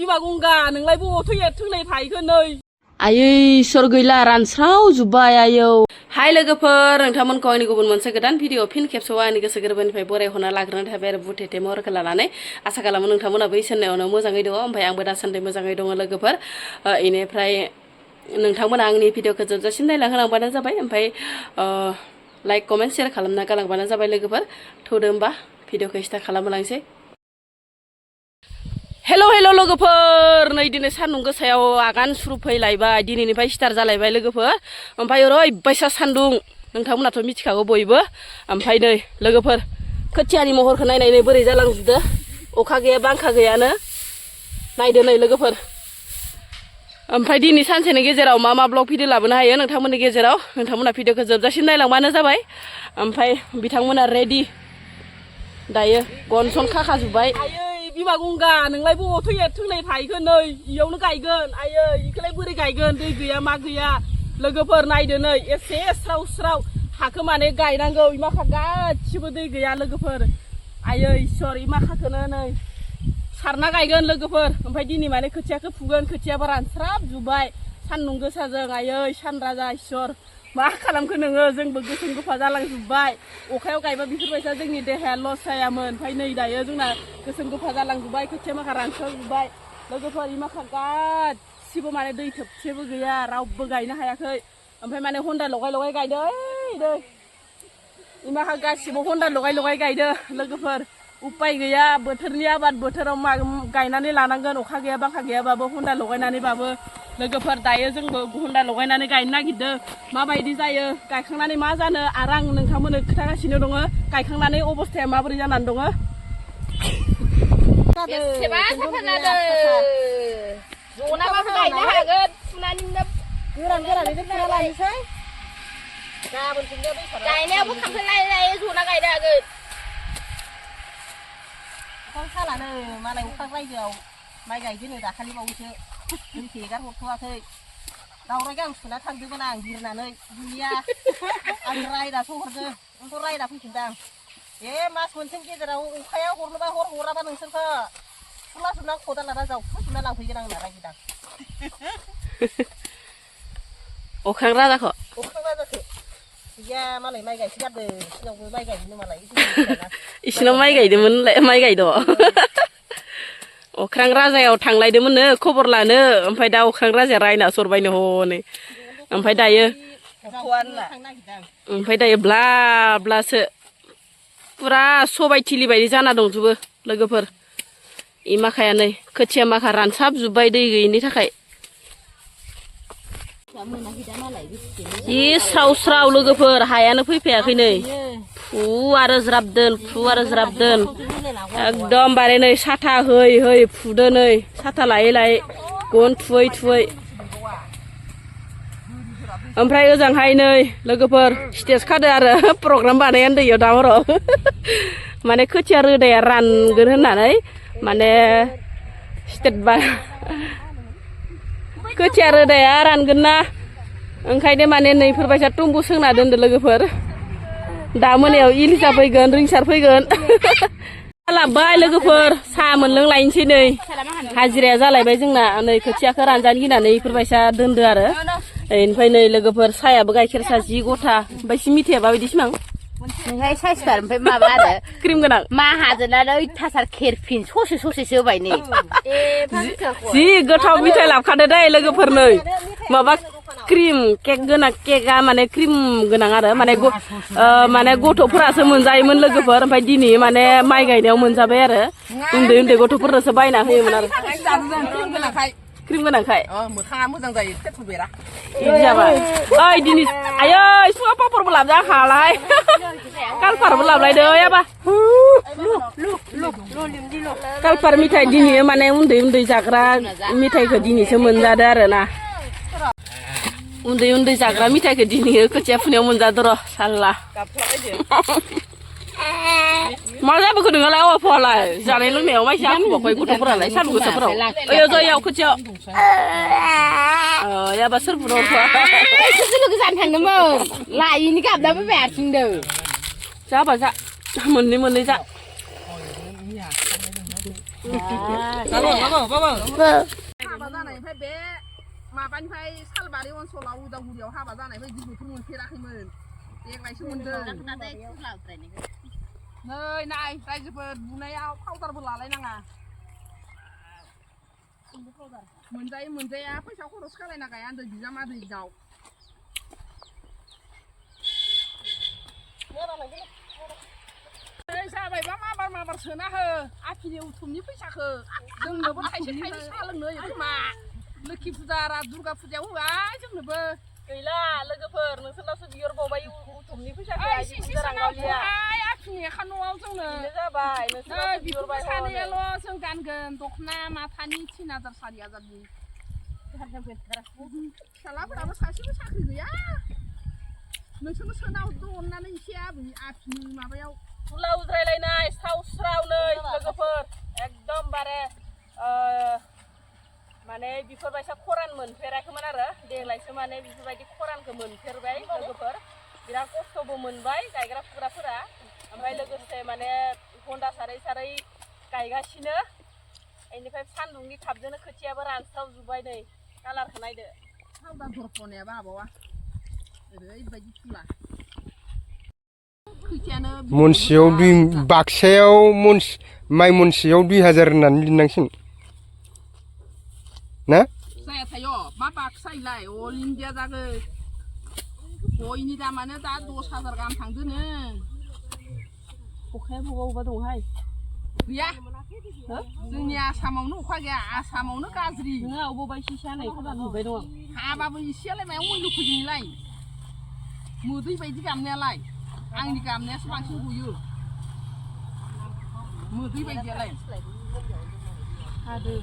बिमा गंगा नोंलाय बबाव थैनाय थाहैखो नै आयै सोर गैला रानस्राव जुब्बाय आयौ हाय लोगोफोर नोंथांमोनखौ आंनि गुबुन मोनसे गोदान भिडिअ फिन खेबसेबाव आंनि गोसो गोरबोनिफ्राय बरायहरना लाग्रोनाय थाबाय आरो बुथेथे महरखौ लानानै आसा खालामो नोंथांमोनाबो इसोरनियावनो मोजाङै दङ ओमफ्राय आंबो दासान्दि मोजाङै दङ लोगोफोर इनिफ्राय नोंथांमोना आंनि भिडिअखौ जोबजासिम नायलांहोलांबानो जाबाय ओमफ्राय लाइक कमेन्ट शेयार खालामना गालांबानो जाबाय लोगोफोर थौदो होमबा भिडिअखौ स्टार्ट खालामलांसै हेल' लोगोफोर नै दिनै सान्दुं गोसायाव आगान सुरुफैलायबाय दिनैनिफ्राय स्टार्ट जालायबाय लोगोफोर ओमफ्राय ओरैबायसा सान्दुं नोंथांमोनाथ' मिथिखागौ बयबो ओमफ्राय नै लोगोफोर खोथियानि महरखौ नायनानै बोरै जालांजोबदो अखा गैया बांखा गैयानो नायदो नै लोगोफोर ओमफ्राय दिनै सानसेनि गेजेराव मा ब्लग भिडिअ लाबोनो हायो नोंथांमोननि गेजेराव नोंथांमोना भिडिअखौ जोबजासिम नायलांबानो जाबाय ओमफ्राय बिथांमोना रेडि दायो गनसन खाखाजोब्बाय बिमा गंगा नोंलाय बबाव थैनाय थाहैखो नै इयावनो गायगोन आयै इखौलाय बोरै गायगोन दै गैया मा गैया लोगोफोर नायदो नै एसे स्राव स्राव हाखौ माने गायनांगौ इमाखा गासिबो दै गैया लोगोफोर आयै इसोर इमाखाखौनो नै सारना गायगोन लोगोफोर ओमफ्राय दिनै माने खोथियाखौ फुगोन खोथियाबा रानस्राबजोब्बाय सान्दुं गोसाजों आयै सान राजा इसोर मा खालामखो नोङो जोंबो गोसोम गोफा जालांजोब्बाय अखायाव गायबा बेफोरबायसा जोंनि देहाया लस जायामोन ओमफ्राय नै दायो जोंना गोसोम गोफा जालांजोब्बाय खोथिया माखा रानस्रावजोब्बाय लोगोफोर इमाखा गासिबो माने दै थोबसेबो गैया रावबो गायनो हायाखै ओमफ्राय माने हन्दा लगाय गायदो दै इमाखा गासिबो हन्दा लगाय गायदो लोगोफोर उपाय गैया बोथोरनि आबाद बोथोराव गायनानै लानांगोन अखा गैया बांखा गैयाबाबो हन्दा लगायनानैबाबो लोगोफोर दायो जोंबो हन्दा लगायनानै गायनो नागिरदों माबायदि जायो गायखांनानै मा जानो आरो आं नोंथांमोननो खोथागासिनो दङ गायखांनानै अबस्थाया माबोरै जानानै दङ एसेबा साफा जादों जनाबाबो गायनो हागोन फुनानैनो गोरानैनो फुना लानोसै गाबोन गायनायावबो खामफ्लाय लायै जना गायनो हागोन अखा खालानो मालाय अखा रायजोआव माइ गायदोनो दाखालि बावैसो दैखौ एगार हरथ'वाखै दावराय गां सुना थांदोंमोन आं बिरनानै गैया आं रायदासो हरदों आंथ' रायदा फैफिनदां ए मास मोनसेनि गेजेराव अखाया हरनोबा हराबा नोंसोरखौ फुला सुना खदाल लाना जावखुना लांफैगोन आं होनना रायदां अख्रां राजाखौ गैया मालाय माइ गायसोगारदों बिसिनावबो माइ गायदोंनो मालाय इसिनाव माइ गायदोंमोन माइ गायद' अख्रां राजायाव थांलायदोंमोननो खबर लानो ओमफ्राय दा अख्रां राजाया रायना सरबायनो हनै ओमफ्राय दायो ब्ला ब्लासो फुरा सबाय थिलि बायदि जाना दंजोबो लोगोफोर इ माखाया नै खोथिया माखा रानसाबजोब्बाय दै गैयिनि थाखाय जि स्राव लोगोफोर हायानो फैफायाखै नै फु आरो ज्राबदोन एकदमबारे नै साथा है फुदो नै साथा लायै गन थुयै ओमफ्राय ओजोंहाय नै लोगोफोर स्टेज खादो आरो प्रग्राम बानायानो दैयाव दाहराव माने खोथिया रोदाया रानगोन होननानै माने स्टेज खोथिया रोदाया रानगोन ना ओंखायनो माने नैफोरबायसा टुम्बु सोंना दोनदो लोगोफोर दा मोनायाव इलिसा फैगोन रिंसार फैगोन लाबबाय लोगोफोर साहा मोनलोंलायनोसै नै हाजिराया जालायबाय जोंना नै खोथियाखौ रानजानो गिनानै इफोरबायसा दोनदो आरो ओमफ्राय नै लोगोफोर साहायाबो गाइखेर साहा जि गथा ओमफ्य मिथाइया माबायदि सिमां नोंहाय साइसथार ओमफ्राय माबा आरो क्रिम गोनां मा हाजोनानै थासार खेरफिन ससेसो होबाय नै जि गोथाव मिथाइ लाबखादो दै लोगोफोर नै माबा क्रिम केक गोनां केकआ माने क्रिम गोनां आरो माने गथ'फोरासो मोनजायोमोन लोगोफोर ओमफ्राय दिनै माने माइ गायनायाव मोनजाबाय आरो उन्दै गथ'फोरनोसो बायना होयोमोन आरो क्रिम गोनांखाय मोखाङा मोजां जायो टेटु बेरा बिदि जाबाय ओइ दिनै आयै सुङा पापरबो लाबोदों आंहालाय कालपारबो लाबोलायदो याबा कालपार मिथाइ दिनै माने उन्दै जाग्रा मिथाइखौ दिनैसो मोनजादो आरो ना उन्दै जाग्रा मिथाइखौ दिनै खोथिया फुनायाव मोनजादो र' साल्ला मा जाबोखो नोंहालाय आवाफालाय जानाय लोंनायाव माइसि आखुबाखै गथ'फोरालाय सान्दुं गोसाफोराव ओइयाव जायाव खोथियाव याबा सोर बुर'थ'आ लोगो जानो थांदोंमोन लायिनि गाबनाबो बेरथिंदों जाबा जा मोननै जा हाबा जानायनिफ्राय बे माबानिफ्राय सालबारि ओनसोलाव उदालगुरियाव हाबा जानायनिफ्राय बिदि बोथोर मोनफेराखैमोन देग्लायसो मोनदों नै नाय रायजोफोर बुनायाव पाउदारबो लालायनाङा मोनजायो मोनजाया फैसा खरस खालायना गाया होनदों बिजामादैनाव जाबायबा माबार सोना हो आफिनि उथुमनि फैसाखौ जोंनोबो थाइसे थाइनै साहा लोंनो होयो खोमा लोखि फुजा दुर्गा फुजायाव होआ जोंनोबो गैला लोगोफोर नोंसोरनावसो बिहरबावबाय उथुमनि फैसाखौ आफिनि एखा न'आव जोंनो जाबाय बिहरबाय सानैयाल' जों गानगोन दख'ना माथानि 3000 4000नि फिसालाफोराबो सासेबो साख्रि गैया नोंसोरनो सोना हरदो अननानै एसे आफिनि माबायाव तुला उद्रायलायनाय साव नै लोगोफोर एकदमबारे माने बेफोरबायसा खरान मोनफेराखैमोन आरो देग्लायसो माने बेफोरबायदि खरानखौ मोनफेरबाय लोगोफोर बिराद खस्थ'बो मोनबाय गायग्रा फुग्राफोरा ओमफ्राय लोगोसे माने हन्दा सारै गायगासिनो बेनिफ्राय सान्दुंनि थाबजोंनो खोथियाबो रानस्रावजोब्बाय नै कालारखौ नायदो हावदा दरखनायाबो आबौआ ओरैबायदि तुला मनसेयाव बाक्सायाव माइ मनसेयाव 2000 होननानै लिरनांसिगोन ना जाया थायो मा बाक्सायलाय अल इन्डिया जागोन गयनि दामानो दा 10000 गाहाम थांदोनो अखाया बबेबा दंहाय गैया जोंनि आसामावनो अखा गैया आसामावनो गाज्रि नोंहा अबावबा एसे हानाय खोनानो नुबाय दं हाबाबो एसेयालाय मायाव मुल्य फैयोलाय मोदै बायदि गामनायालाय आंनि गामनायासो बांसिन गयो मोदै बायदियालाय हादों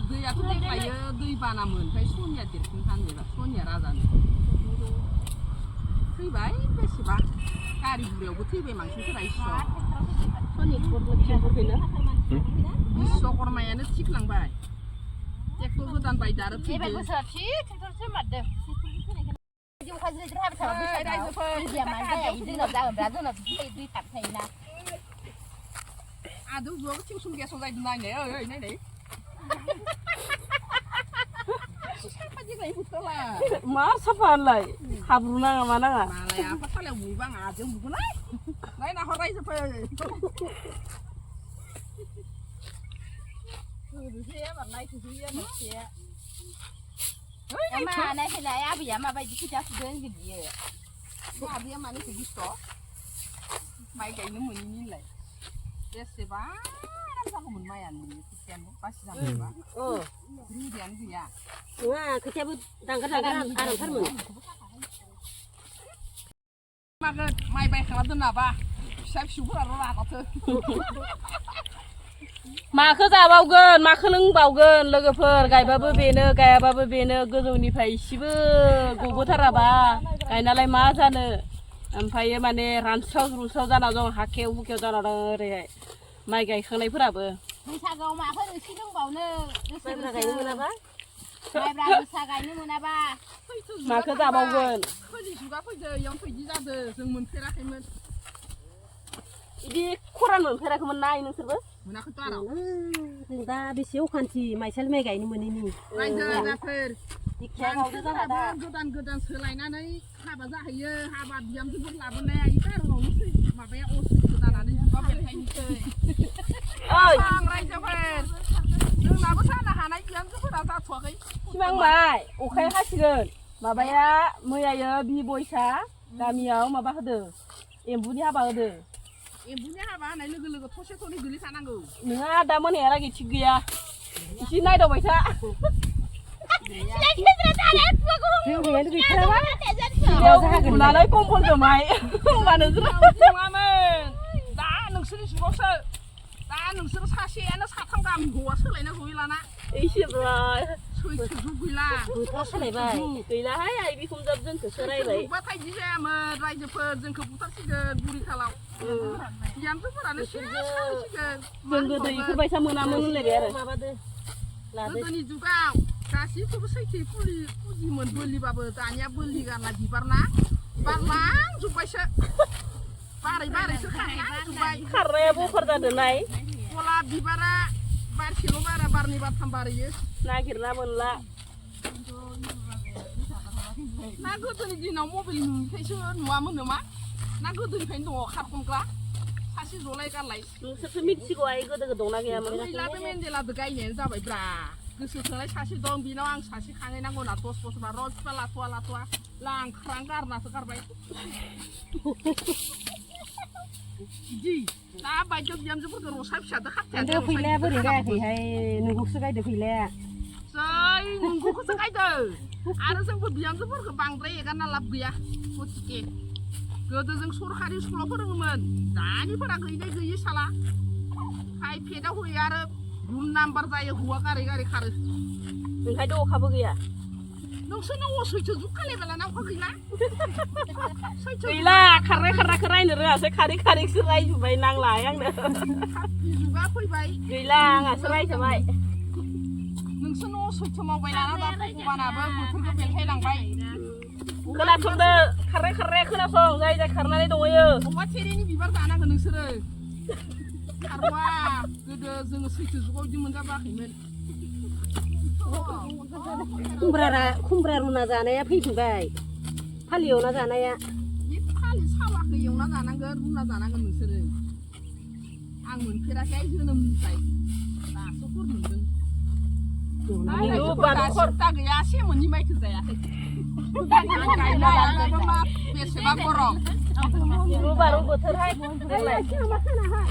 दैयाथ' देग्लायो दै बानामोन ओमफ्राय सनिया देरखोन फानोबा सनिया राजानो थैबाय बेसेबा गारि गुरायावबो थैबाय मानसिफोरा बिश्वकर्मायानो थिखलांबाय ट्रेक्टर गोदान बायदो आरो थैदो आदौ जुआबो थिंसन गेसाव जायदों नायनाय ओइ नायनाय साफा देग्लाय बुथला मा साफा होनलाय हाब्रु नाङा मा नाङा मालाय आफा थालायाव बुबा आं आजों बुगोनलाय नायना हर रायजोफोर आबैया माबायदि खोथिया फुदों बियो आबैया मानो दुस्थ' माइ गायनो मोनैनिलाय बेसेबा आराम जागौमोन माइयानो खोथियानो बासि जानायबा रुदियानो गैया नङा खोथियाबो दांगार आरामथारमोन मागोन माइ बायखांना दोनाबा फिसा फिसौफोराल' रागाथो माखौ जाबावगोन माखौ लोंबावगोन लोगोफोर गायबाबो बेनो गायाबाबो बेनो गोजौनिफ्राय इसेबो गबोथाराबा गायनालाय मा जानो ओमफ्राय माने रानस्राव जाना दं हाखेव हुखेव जाना दं ओरैहाय माइ गायखांनायफोराबो बैसागोआव माफोर एसे दंबावनो माइब्रा गायनो मोनाबा माइब्रा जोसा गायनो मोनाबा माखौ जाबावगोन खोलि जुगा फैदो इयावनो फैदि जादो जों मोनफेराखैमोन बिदि खरान मोनफेराखैमोन ना नोंसोरबो मोनाखैथ' आरो जों दा बेसे अखान्थि माइसालि माइ गायनो मोनैनि रायजोफोर गोदान सोलायनानै हाबा जाहैयो हाबा बिहामजोफोर लाबोनाया इ कारनावनो माबाया असुबिदा जानानै जुगा बेलथायनोसै रायजोफोर जोंनाबो जानो हानाय बिहामजोफोरा जाथ'वाखै सिमां माइ अखाया हासिगोन माबाया मैयायो बिबयसा गामियाव माबा होदो एम्बुनि हाबा होदो एम्बुनि हाबा होनाय लोगो लोगो थसे थनै गोलैखानांगौ नोंहा दा मोनायालागै थिग गैया एसे नायदावबाय था गुनानै कम्फल जोमाय होमबानो नङामोन दा नोंसोरनि जुगावसो दा नोंसोर सासेयानो साथाम गाहाम हौवा सोलायना गैलाना सैथो जुग गैला सोलायबाय गैलाहाय आइ बिखुमजोब जोंखौसो रायबाय जुगबाथाय बिदि जायामोन रायजोफोर जोंखौ बुथारसिगोन बुरि खालाव बिहामजोफोरानो सालायसिगोन जों गोदो इफोरबायसा मोनामोन होनलायबाय आरो गोदोनि जुगाव गासिखौबो सैथो फुजिमोन बोलिबाबो दानिया बोलि गारना बिबारना बारलांजोब्बायसो बारै बारैसो खारलांजोब्बाय खारनाया बफर जादोंलाय गलाब बिबारा बारसेल' बारा बारनै बारथाम बारैयो नागिरना मोनला ना गोदोनि दिनाव मबाइल नुयैखायसो नुवामोन नामा ना गोदोनिफ्रायनो दङ खारखनग्रा सासे जलाय गारलाय नोंसोरसो मिथिगौ आइ गोदो दंना गैयामोन गैलाबो मेन्देलाबो गायनायानो जाबायब्रा गोसो थोनाय सासे दं बिनाव आं सासे खांहैनांगौ ना 10 बोसोर बा र' बिफा लाथ'वा लांख्रां गारनासो गारबाय बिदि दा बायदियाव बिहामजोफोरखौ रसा फिसादो खाथायादो फैलाया बोरै गायाखैहाय नोंखौसो गायदो फैलाया जै नोंखौसो गायदो आरो जोंबो बिहामजोफोरखौ बांद्राय एगारना लाब गैया गथिखे गोदो जों सरखारि स्कुलाव फोरोङोमोन दानिफोरा गैयि साला प्राइभेटआव होयो आरो रुल नाम्बार जायो हौवा गारै गारै खारो ओंखायनो अखाबो गैया नोंसोरनो असैथो जुग खालायबालाना अखा गैला गैला खारनायखौ रायनो रोङासै खारै-खारैसो रायजोब्बाय नांला आंनो जुगा फैबाय गैला आंहासो रायजाबाय नोंसोरनो असैथो मावबाय लाना दा भगबानाबो बोथोरखौ बेलथायलांबाय खोनासंदो खारनाया खोनासं जाय खारनानै दंहैयो अमा थेरेनि बिबार जानांगोन नोंसोरो खारवा गोदो जोङो सैथो जुगाव बिदि मोनजाबाखैमोन खुमब्रा रुना जानाया फैफिनबाय फालि एवना जानाया बे फालि सावाखौ एवना जानांगोन रुना जानांगोन नोंसोरो आं मोनफेराखै जोनोमनिफ्राय दासो हर मोनदों दा गैया सेमोननि माइखौ जायाखै बेसेबा गरम बारु बोथोरहाय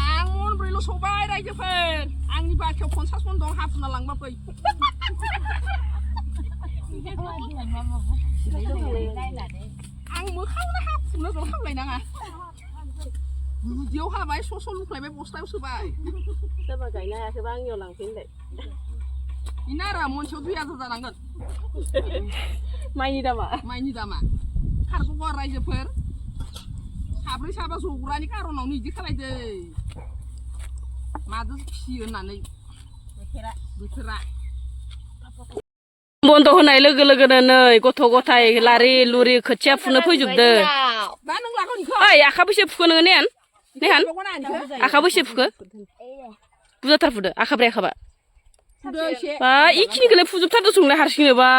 आं मनब्रैल' सौबाय रायजोफोर आंनि बाख्रियाव 50 मन दं हाफुना लांबा फै आं मोखाङावनो हाफुनो ज' हाबलायनाङा गुदियाव हाबाय स' लुख्लायबाय बस्थायाव सोबाय सोरबा गायनो हायाखैबा आंनियाव लांफैनोलाय बेनो आरो मनसेयाव 2000 जानांगोन माइनि दामा खारग'आ रायजोफोर साब्रै साबा जग्रानि कारनावनो बिदि खालायदो माजों फिसियो होननानै बोथोरा बन्द होनाय लोगो लोगोनो नै गथ' गथाय लारि लुरि खोथिया फुनो फैजोबदो दा नों लागोन ओइ आखा बेसे फुखो नोङो नेहान आखा बेसे फुखो बुरजाथार फुदो आखाब्रै आखाबा बा इखिनिखौलाय फुजोबथारदो संलाय हारसिंनो बा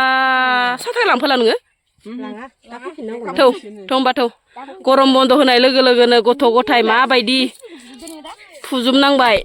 साथा लांफाला नोङो थौ होमबा थौ गरम बन्द होनाय लोगो लोगोनो गथ' गथाय माबायदि फुजोबनांबाय